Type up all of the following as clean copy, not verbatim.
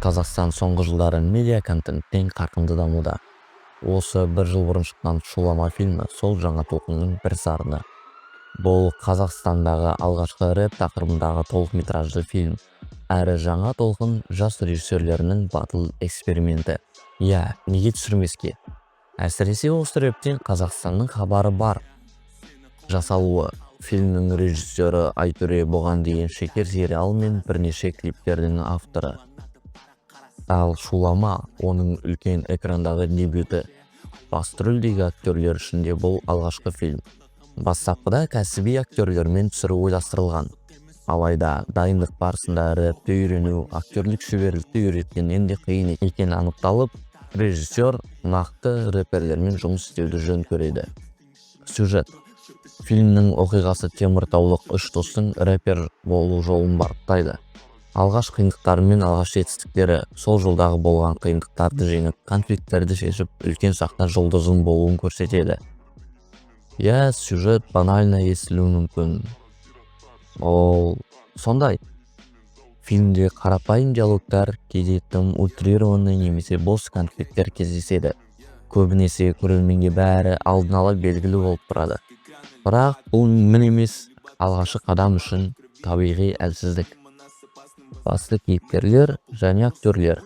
Қазақстан соңғы жылдары медиа контенттен қарқынды дамуда. Осы бір жыл бұрын шыққан «Шулама» фильмі сол жаңа толқынның бір сарыны. Бұл Қазақстандағы алғашқы рэп тақырыбындағы толық метражды фильм әрі жаңа толқын жас режиссерлерінің батыл эксперименті. Иә, неге түсірмеске? Әсіресе осы рэптен Қазақстанның хабары бар. Жасалуы. Фильмнің режиссері Айтөре бұған дейін «Шекер» сериалы мен бірнеше клиптердің авторы. Ал «Шулама» оның үлкен экрандағы дебюті. Басты рөлдегі актерлер үшін де бұл алғашқы фильм. Бастапқыда кәсіби актерлермен түсіру ойластырылған. Алайда дайындық барысында рэпті үйрену актерлік шеберлікті үйреткеннен де қиын екені анықталып, режиссер нақты рэперлермен жұмыс істеуді жөн көреді. Сюжет. Фильмнің оқиғасы теміртаулық үш достың рэпер болу жолын бағыттайды. Алғаш қиындықтары мен алғаш жетістіктері, сол жолдағы болған қиындықтарды жеңіп, конфликттерді шешіп, үлкен сахна жұлдызын болуын көрсетеді. Иә, сюжет банально естілуі мүмкін. Ол сондай. Фильмде қарапайым диалогтар, кейде тым утрированный немесе бос конфликттер кездеседі. Көбінесе көрерменге бәрі алдын ала белгілі болып тұрады. Бірақ бұл мін емес, алғашқы қадам үшін табиғи әлсіздік. Басты кейіпкерлер және актерлер.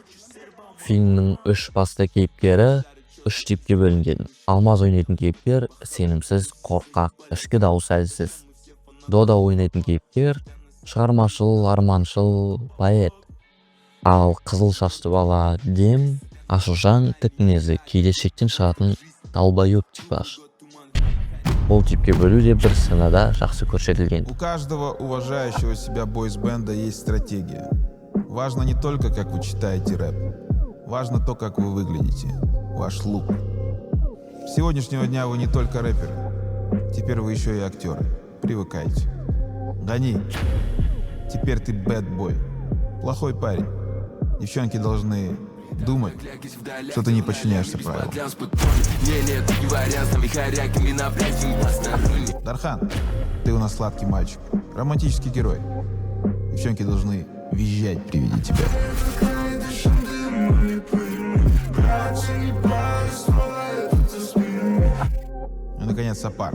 Фильмнің үш басты кейіпкері үш типке бөлінген. Алмаз ойнайтын кейіпкер сенімсіз, қорқақ, ішкі дауысы әлсіз. Дода ойнайтын кейіпкер шығармашыл, арманшыл, поэт. Ал қызыл шашты бала Дем ашушаң, тік мінезді, кейде шектен шығатын долбоеб типаж. Бұл типке бөлу де бір сценада жақсы көрсетілген. У каждого уважающего себя бойз-бенда есть стратегия. Важно не только, как вы читаете рэп. Важно то, как вы выглядите. Ваш лук. С сегодняшнего дня вы не только рэперы. Теперь вы еще и актеры. Привыкайте. Гони. Теперь ты bad boy. Плохой парень. Девчонки должны думать, что ты не подчиняешься правилам. Дархан, ты у нас сладкий мальчик. Романтический герой. Девчонки должны визжать при виде тебя. И, наконец, Сапар.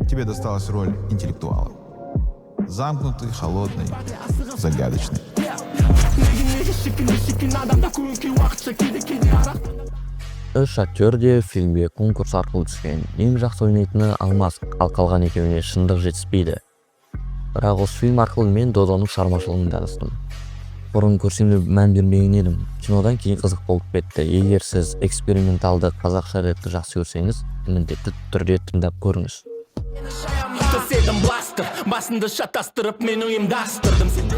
Тебе досталась роль интеллектуала. Замкнутый, холодный, загадочный. Неге шикін шикін адамда көңіл күй уақытша, кейде кейде арақ. Үш актер де фильмге конкурс арқылы түскен. Ең жақсы ойнайтыны Алмаз, ал қалған екеуіне шындық жетіспейді. Бірақ осы фильм арқылы мен Додоның шығармашылығымен таныстым. Бұрын көрсем де мән бермеген едім. Кинодан кейін қызық болып кетті. Егер сіз эксперименталды қазақша рэпті жақсы көрсеңіз, міндетті түрде тыңдап көріңіз. Төседім бластер, басымды шатастырып, мен ұйымдастырдым. Сен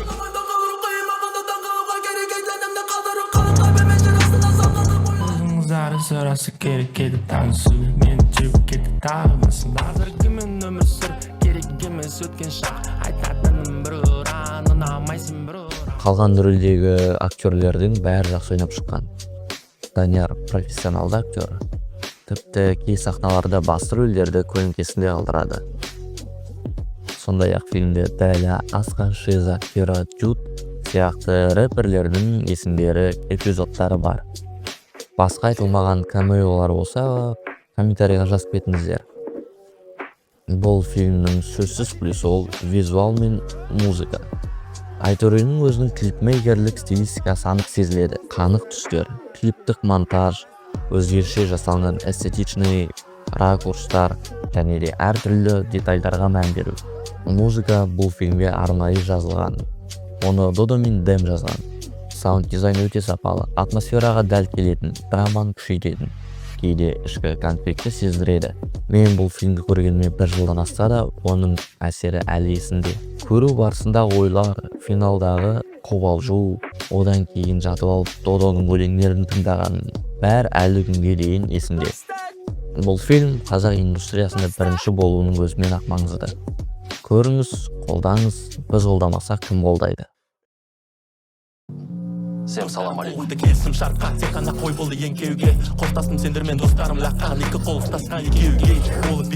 Сұрасы керек еді танысу. Мені теуіп кетті тағы басым. Қазіргімен өмір сүр, керек емес өткен шақ. Айтатыным бір ұран, ұнамайсың бір ұран. Қалған рөлдегі актерлердің бәрі жақсы ойнап шыққан. Данияр профессионалды актер. Тіпті кей сахналарда басты рөлдерді көлеңкесінде қалдырады. Сондай ақ фильмде Дәля, Асқан, Шиза, Кира, Джуд сияқты рэперлердің есімдері, эпизодтары бар. Басқа айтылмаған камеолар болса, комментарийға жазып кетіңіздер. Бұл фильмнің сөзсіз плюсы ол визуал мен музыка. Айтөренің өзінің клипмейкерлік стилистикасы анық сезіледі. Қанық түстер, клиптік монтаж, өзгеше жасалынған эстетичный ракурстар және де әртүрлі детальдарға мән беру. Музыка бұл фильмге арнайы жазылған. Оны Додо мен Дэм жазған. Саунд дизайн өте сапалы, атмосфераға дәл келетін, драманы күшейтетін, кейде ішкі конфликтті сездіреді. Мен бұл фильмді көргеніме бір жылдан асса да, оның әсері әлі есімде. Көру барысында ойлар, финалдағы қобалжу, одан кейін жатып алып Додоның өлеңдерін тыңдағаным, бәрі әлі күнге дейін есімде. Бұл фильм қазақ индустриясында бірінші болуының өзімен ақ маңызды. Көріңіз, қолдаңыз. Біз қолдамасақ, кім қолдайды? Всем салам алейкум. Келісім шартқа тек қана қой болды еңкеуге. Қоштастым сендермен, достарым, лаққан. Екі қол ұстасқан екеуге болып.